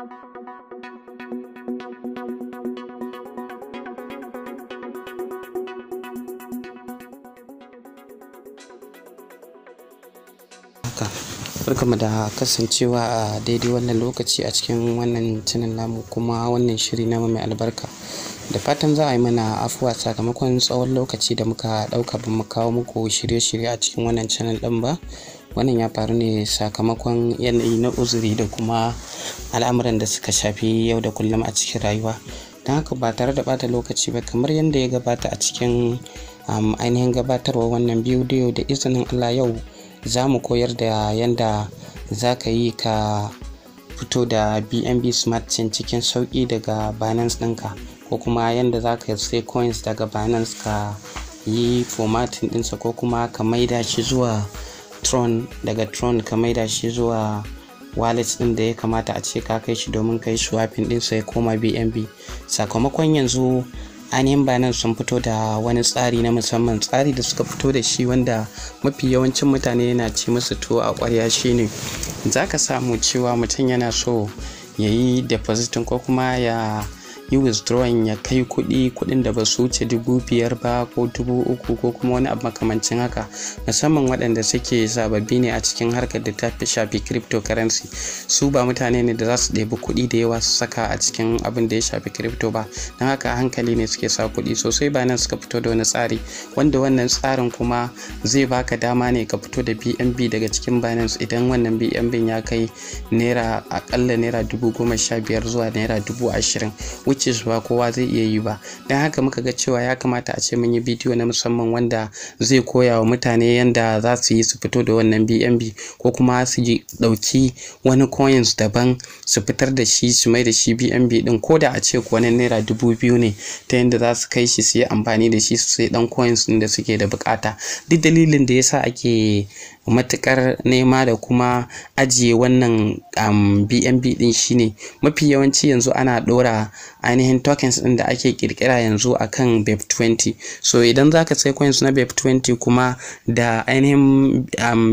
Haka, barkanmu da kasancewa a daidai wannan lokaci a cikin wannan channel namu kuma wannan shiri namu mai albarka. Da fatan za a yi mana afuwa sakamakon tsawon lokaci da muka ɗauka ba mu kawo muku shirye-shirye a cikin wannan channel ɗin ba. Wannan ya faru ne sakamakon yanayi na uzuri da kuma al'amuran da suka shafi yau da kullum a cikin rayuwa. Don haka, ba tare da ɓata lokaci ba, kamar yadda ya gabata a cikin ainihin gabatarwa wannan bidiyo, da izinin Allah yau za mu koyar da yanda za ka yi ka fito da BNB Smart Chain cikin sauƙi daga Binance ɗinka, ko kuma yanda za ka sai coins daga Binance ka yi formatting ɗinsa, ko kuma ka maida shi zuwa Tron, daga Tron ka maida shi zuwa wallet ɗin da ya kamata a ce ka kai shi domin kai swapping ɗinsa ya koma BNB. Sakamakon yanzu ainihin Binance sun fito da wani tsari na musamman, tsari da suka fito da shi wanda mafi yawancin mutane yana ci musu tuwo a ƙwarya, shine za ka samu cewa mutum yana so ya yi depositing ko kuma ya yi withdrawing, ya kai kuɗi, kuɗin da ba su wuce 5,000 ba ko 3,000 ko kuma wani abu makamancin haka, musamman waɗanda suke sababbi ne a cikin harkar da ta fi shafi cryptocurrency. Su ba mutane ne da za su ɗebi kuɗi da yawa su saka a cikin abin da ya shafi crypto ba. Don haka a hankali ne suke sa kuɗi sosai. Ba nan suka fito da wani tsari wanda wannan tsarin kuma zai baka dama ne ka fito da BNB daga cikin Binance idan wannan BNB ya kai naira akalla naira 15,000 zuwa naira 20,000, which is ba kowa zai iya yi ba. Don haka muka ga cewa ya kamata a ce mun yi bidiyo na musamman wanda zai koya wa mutane yanda za su yi su fito da wannan BNB, ko kuma su ɗauki wani coins daban su fitar da shi su mai da shi BNB din, ko da a ce kuwa na naira 2,000 ne, ta yanda za su kai shi su yi amfani da shi su sai dan coins din da suke da bukata. Duk dalilin da yasa ake matukar nema da kuma ajiye wannan BNB din shine mafi yawanci yanzu ana ɗora ainihin tokens din da ake kirkira yanzu akan BEP20. So idan zaka sai coins na BEP20 kuma da ainihin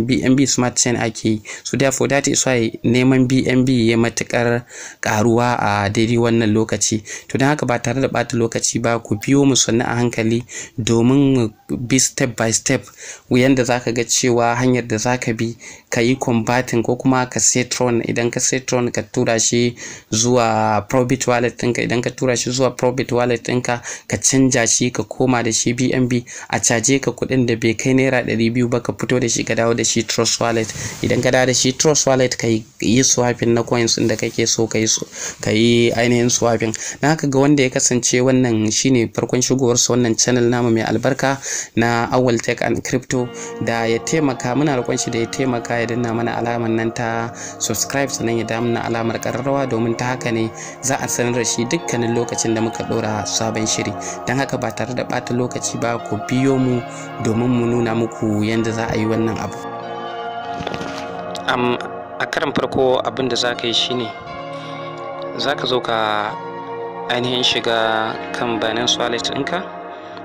BNB Smart Chain ake yi. So therefore, that is why neman BNB ya matukar karuwa a daidai wannan lokaci. To don haka, ba tare da bata lokaci ba, ku biyo mu sannu a hankali domin mu bi step by step yanda zaka ga cewa hanyar da zaka bi ka yi converting ko kuma ka sai Tron. Idan ka sai Tron, ka tura shi zuwa Probit wallet ɗinka. Idan ka tura shi zuwa Probit wallet ɗinka, ka canja shi ka koma da shi BNB, a caje ka kuɗin da bai kai naira 200 ba, ka fito da shi ka dawo da shi Trust Wallet. Idan ka dawo da shi Trust Wallet, ka yi swapping na coins ɗin da kake so ka yi ainihin swapping. Na haka, ga wanda ya kasance wannan shine farkon shigowarsa wannan channel namu mai albarka na Awal Tech and Crypto, da ya taimaka, muna roƙon shi da ya taimaka ya danna mana alamar nan ta subscribe, sannan ya danna alamar ƙararrawa, domin ta haka ne za a sanar da shi dukkanin lokacin da muka ɗora sabon shiri. Don haka, ba tare da ɓata lokaci ba, ku biyo mu domin mu nuna muku yadda za a yi wannan abu. A karan farko, abin da za ka yi shine za ka zo ka ainihin shiga kan Binance Wallet ɗinka.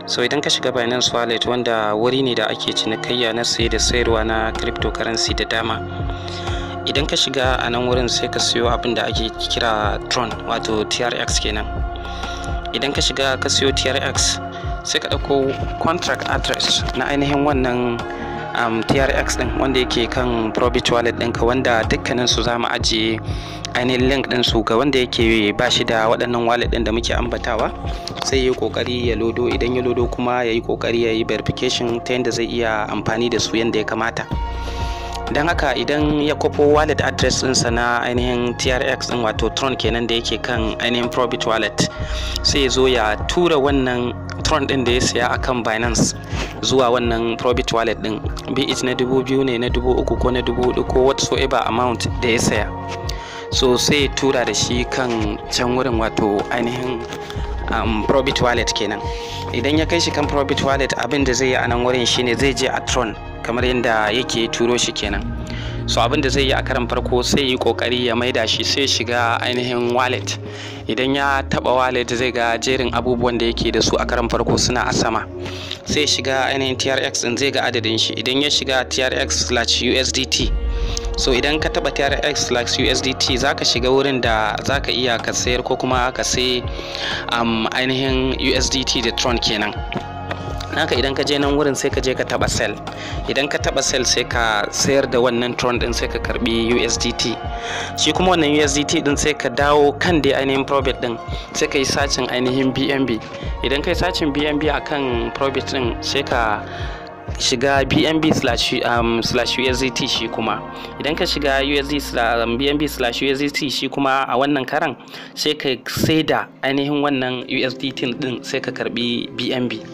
So idan ka shiga Binance Wallet, wanda wuri ne da ake cinikayya na saye da sayarwa na cryptocurrency da dama, idan ka shiga a nan wurin sai ka siyo abin da ake kira Tron, wato TRX kenan. Idan ka shiga ka siyo TRX, sai ka ɗauko contract address na ainihin wannan TRX ɗin wanda yake kan Probit wallet ɗinka, wanda dukkanin su za mu ajiye ainihin link ɗin su ga wanda yake ba shi da waɗannan wallet ɗin da muke ambatawa, sai ya yi ƙoƙari ya lodo. Idan ya lodo kuma, ya yi ƙoƙari ya yi verification ta yadda zai iya amfani da su yadda ya kamata. Don haka, idan ya kwafo wallet address ɗinsa na ainihin TRX ɗin, wato Tron kenan, da yake kan ainihin Probit wallet, sai ya zo ya tura wannan Tron ɗin da ya siya akan Binance zuwa wannan Probit wallet ɗin, be it na 2,000 ne, na 3,000 ko na 4,000 ko whatsoever amount da ya saya. So sai ya tura da shi kan can wurin, wato ainihin Probit wallet kenan. Idan ya kai shi kan Probit wallet, abin da zai yi a nan wurin shine zai je a Tron kamar yadda yake turo shi kenan. So abin da zai yi a karan farko, sai yi kokari ya maida shi, sai shiga ainihin wallet. Idan ya taba wallet, zai ga jerin abubuwan da yake da su a karan farko suna a sama. Sai shiga ainihin TRX din, zai ga adadin shi. Idan ya shiga TRX/USDT, So idan ka taba TRX slash USDT, zaka shiga wurin da zaka iya ka sayar ko kuma ka sai ainihin USDT da Tron kenan. Naka idan ka je nan wurin, sai ka je ka taba sell. Idan ka taba sell, sai ka sayar da wannan Tron din, sai ka karbi USDT. Shi kuma wannan USDT din, sai ka dawo kan dai ainihin Probit din, sai ka yi searching ainihin BNB. Idan ka yi searching BNB akan Probit din, sai ka shiga BNB slash USDT. Shi kuma idan ka shiga USD BNB slash USDT, shi kuma a wannan karan sai ka saida ainihin wannan USDT din, sai ka karbi BNB.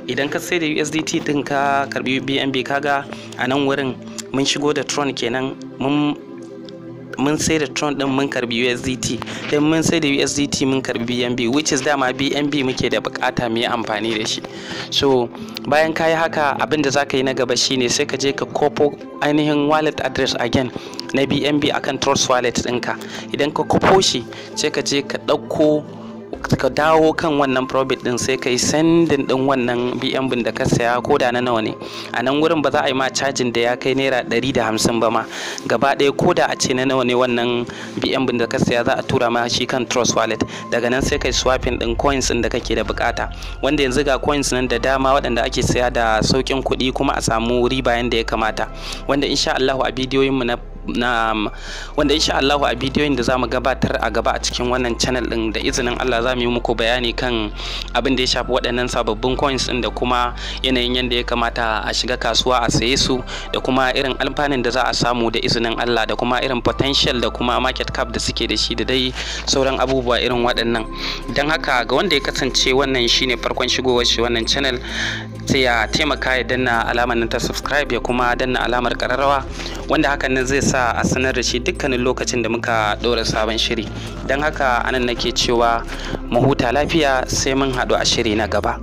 Idan ka sai da USDT din ka karbi BNB, kaga a nan wurin mun shigo da Tron kenan, mun sai da Tron din, mun karbi USDT dan mun sai da USDT, mun karbi BNB, which is dama BNB muke da bukata mu yi amfani da shi. So bayan ka yi haka, abin da zaka yi na gaba shine sai ka je ka kofo ainihin wallet address again na BNB akan Trust Wallet ɗinka. Idan ka kofo shi, sai ka je ka ɗauko, ka dawo kan wannan Probit din, sai ka yi sending din wannan BNB da ka saya, ko da na nawa ne. A nan wurin ba za a yi ma cajin da ya kai ₦150 ba ma gaba ɗaya. Ko da a ce na nawa ne wannan BNB da ka saya, za a tura ma shi kan Trust Wallet. Daga nan sai kai swapping din coins din da kake da bukata, wanda yanzu ga coins nan da dama waɗanda ake saya da sauƙin kuɗi kuma a samu riba yanda ya kamata, wanda insha Allah a bidiyoyin da zamu gabatar a gaba a cikin wannan channel din, da izinin Allah za mu yi muku bayani kan abin da ya shafi waɗannan sababbin coins din, da kuma yanayin yadda ya kamata a shiga kasuwa a saye su, da kuma irin alfanun da za a samu da izinin Allah, da kuma irin potential da kuma market cap da suke da shi, da dai sauran abubuwa irin waɗannan. Don haka, ga wanda ya kasance wannan shine farkon shigowar shi wannan channel, sai ya taimaka ya danna alamar nan ta subscribe, ya kuma danna alamar kararrawa, wanda hakan nan zai sa a sanar da shi dukkanin lokacin da muka ɗora sabon shiri. Don haka anan nake cewa mu huta lafiya, sai mun haɗu a shiri na gaba.